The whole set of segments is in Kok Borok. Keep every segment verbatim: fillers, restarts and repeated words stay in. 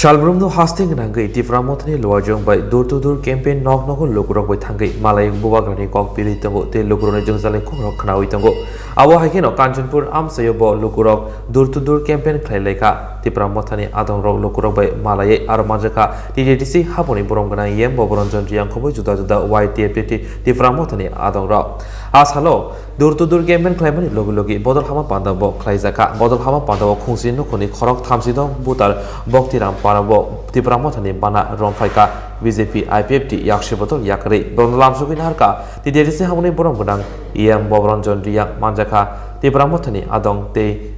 Salbrumno haste gwnangwi Tipra Mothani luajwng bai door to door campaign nok nogo lukurok bai thangwi malai bubagrani kok birwi tongo tei lukurokni jwngjalni kokrok khnawi tongo. Abo hai kheno Kanchanpur amchaio bo lukurok door to door campaign khlai laikha. Tipra Mothani adongrok lukurok bai malaiwi aro manjakha T T D C haboni borom gwnang E M Boboranjan Riyang khobwi juda juda Y T F T Tipra Mothani adongrok. A salo Door to door campaign khlaimani logi logi bodol hama panda bo khlaijakha. Bodol hama panda o khungsi nukhuni khorok thamsi dong butar Boktiram para bo Tipra Mothani bana romphai kha B J P I P F T yaksi bodol yakarwi. Borokno lamsogwi naharkha T D R C hamoni borom gwnang E M Boboranjan Riyang manjakha Tipra Mothani adong tei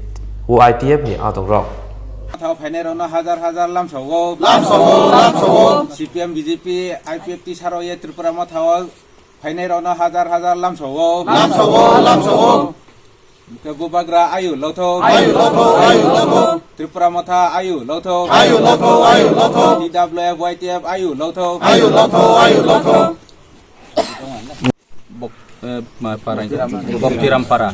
Y T F ni adong rok. Mathao phainai rokno hajar hajar lamsao. Lamsao, lamsao. C P M, B J P, I P F T saro ye Tripura Mathao. Phainai rokno hajar hajar lamsao. Lamsao, lamsao. Hwnkhe bubagra ayu lothok. Ayu lothok, ayu lothok. Tripura Motha ayu lothok. Ayu lothok, ayu lothok. T W F, Y T F ayu lothok. Ayu lothok, ayu lothok. Bok-, eh, ma-, para, Boktiram para.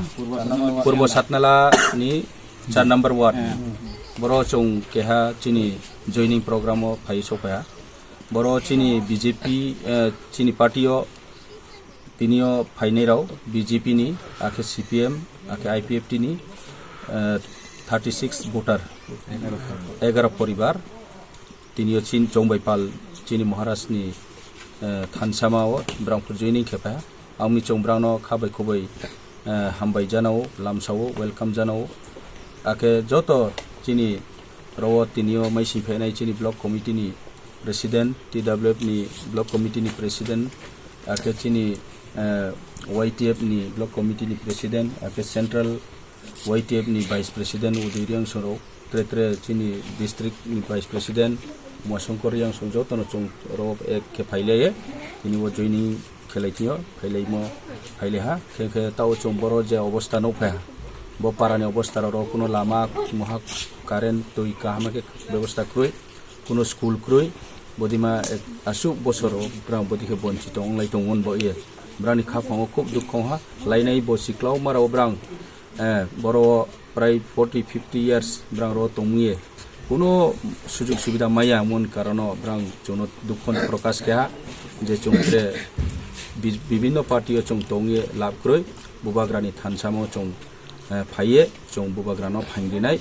Purbo Satnala ni char number ward. Boro chwng keha chini joining program o phai sokha. Boro chini B J P, eh, chini party o Tinio phainai rok B J P ni, akhe C P M, akhe I P F T ni, eh, thirty six voter, egaro poribar. Tinio chin chongbai pal chini Maharaj ni, eh, thansama o brang phu joining khe pha. Ang ni chong brang no khabai khubai, eh, hambai janao, lamsao, welcome janao. Akhe joto chini ro tinio maising phainai chini block committee ni president, T W F ni block committee ni president, akhe chini, eh, Y T F ni block committee ni president, akhe central Y T F ni vice president Udui Riang Sorok, tre tre chini district ni vice president Umasongkor Riang Sorok jotono chwng rok ek khe phailaye, tini bo joining khelai thio, phailaimo, phailaha, khe khe tao chwng boro je obostha nukha, bo para ni obostha rok kuno lama, mohak, current, twi kaham khe bebostha kwrwi. Kuno school kwrwi, bodima ek aswk bosoro brang bodi khe bonchito wnglai tongo hwnba ye. Brangni khaphango khub dukhu wngha, lainai bo siklauma rok brang, eh, boro prai forty fifty years brang ro tongmung ye. Kuno sujug subida maya mon karono brang chwngno dukhu prokash keha je chwng tre bi-, bibinno party o chwng tong ye lab kwrwi bubagrani thansamo chwng, eh, phaiye chwng bubagrano phaingrinai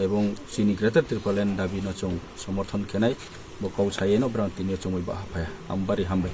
ebong chini Greater Tipraland dabi no chwng somorthon khenai, bo kok sayeno brang tini chumui bo haphaya. Ang bari hambai.